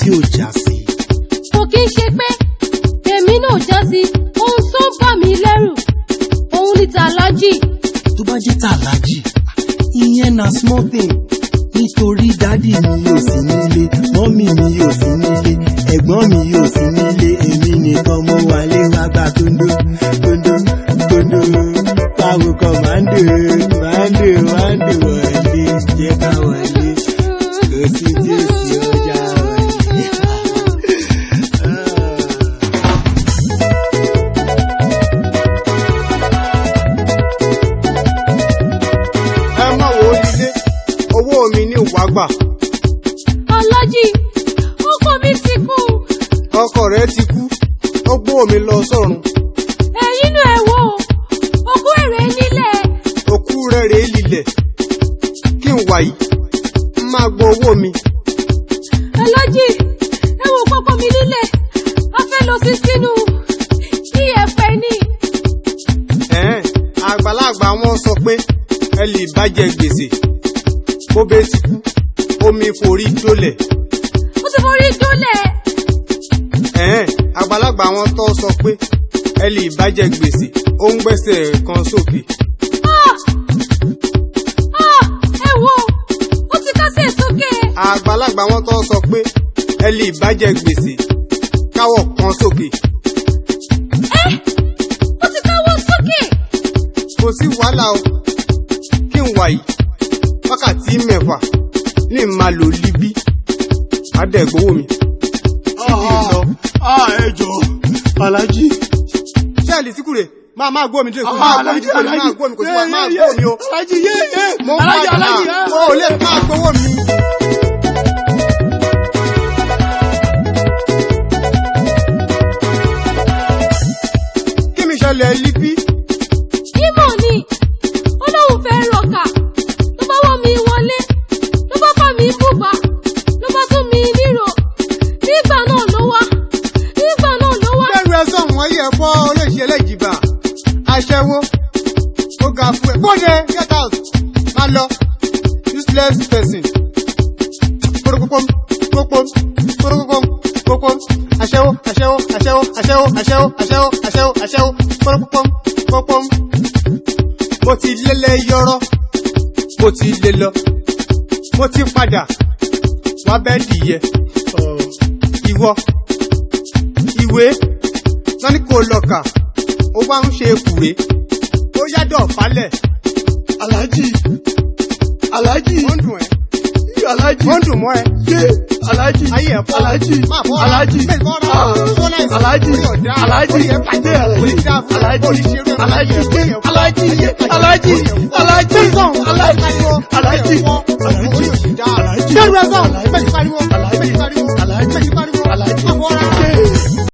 tí ò já sí. Kò kí ń ṣe pé tèmi náà já sí. Ohun tó ń bà mí lẹ́rù òun ni tàlájì. Tó bá jẹ́ tàlájì, ìyẹn na small thing, nítorí daddy mi ò sí nílé, mummy mi ò sí nílé, ẹ̀gbọ́n mi ò sí nílé, èmi nìkan mo wà lé. Wá gba kóńdó kóńdó kóńdó, báwo commando mando mando, wọlé, jẹ́ ká wọlé, kò sí tí ò sí, ọjà wọlé. Ẹ má wo lílé owó mi ní wàá gbà. Aláàjì, ọkọ mi ti kú. Ọkọ rẹ ti kú, ó gbó mi lọ sọ́run. Ẹ̀yin náà ẹ wò ó, òkú èrè nílẹ̀. Òkú rẹ̀ rèé lílẹ̀ kí n wà yìí n máa gbọ́ owó mi. Aláàjì, ẹ wò kọ́kọ́ mi nílẹ̀, a fẹ́ lọ sí sínú iyẹ̀pẹ̀ ni. Ẹ̀ẹ́n, àgbàlagbà wọn sọ pé ẹ lè bàjẹ́ gbèsè bó bẹ́ẹ̀ ti kú, omi forí dólẹ̀. Ó ti forí dólẹ̀. Ẹ̀ẹ́n, àgbàlagbà wọn tó sọ pé ẹ lè bàjẹ́ gbèsè, ó ń gbẹ́sẹ̀ kan sókè. Ah! Ah! Ẹ wò ó ti kásẹ̀ sókè. Àgbàlagbà wọn tó sọ pé ẹ lè bàjẹ́ gbèsè, káwọ̀ kan sókè. Ẹ ó ti káwọ́ sókè. Kò sí wàhálà o, kí n wà yìí wákàtí 6 ní máa lò líbí àdẹ́gbowó mi. Ah, ah, ẹ jọ̀ọ́, Alhaji. Ṣẹ́ẹ̀lì síkúrè máa máa gbó mi dé, máa gbó mi dé, máa gbó mi, kò sí wàhálà, máa gbó mi o. Alhaji, yé yé. Mo ń Alhaji, padà Alhaji. o ò lè máa gbowó mi. Kí mi ṣẹlẹ̀ líbí? Ìmọ̀ ni ó lóun fẹ́ rọkà, ló bá wọ́ mi wọlé, ló bá bá mi bùbá, ló bá tún mi nírò. Nígbà náà ló wá, nígbà náà ló wá. Lẹ́rù ẹ sọ̀hún, ayé ẹ̀ fọ́, olóṣì ẹlẹ́jìbà aṣẹ́wó, ó ga fún ẹ. Bóde, get out, má lọ, useless person. Kórókókóm kókóm kórókókóm kókóm, aṣẹ́wó aṣẹ́wó aṣẹ́wó aṣẹ́wó aṣẹ́wó aṣẹ́wó aṣẹ́wó aṣẹ́wó, kórókókóm kókóm. Mo ti lélẹ̀ yọrọ, mo ti lé lọ, mo ti padà wá bẹ́ẹ̀ dìyẹ ìwọ ìwé lọ́ní kò lọ́kà, ó wá ń ṣe kùrè, ó yádọ̀ falẹ̀. Alhaji, Alhaji. Ó ń dùn ẹ́. Alhaji. Ó ń dùn mọ́ ẹ. Yé, Alhaji. Ayé ẹ̀ fọ́. Alhaji. Máa fọ́. Alhaji. Bẹ́ẹ̀ fọ́ ra. Ah, Fọ́ láìsí. Alhaji. Orí ọ̀dá. Alhaji. Orí ẹ̀ bàjẹ́. Yé, Alhaji. Orí dá fún ẹ. Alhaji. Orí ṣerú ẹ̀. Alhaji. Orí ẹ̀ fọ́. Alhaji. Ayé ẹ̀ bàjẹ́. Alhaji. Orí ẹ̀ fọ́. Alhaji. Sọ̀hún. Alhaji. Ariwo. Alhaji. Orí ẹ̀ fọ́. Alhaji. Orí òṣì dá. Alhaji. Bẹ́ẹ̀ni ẹ sọ̀hún.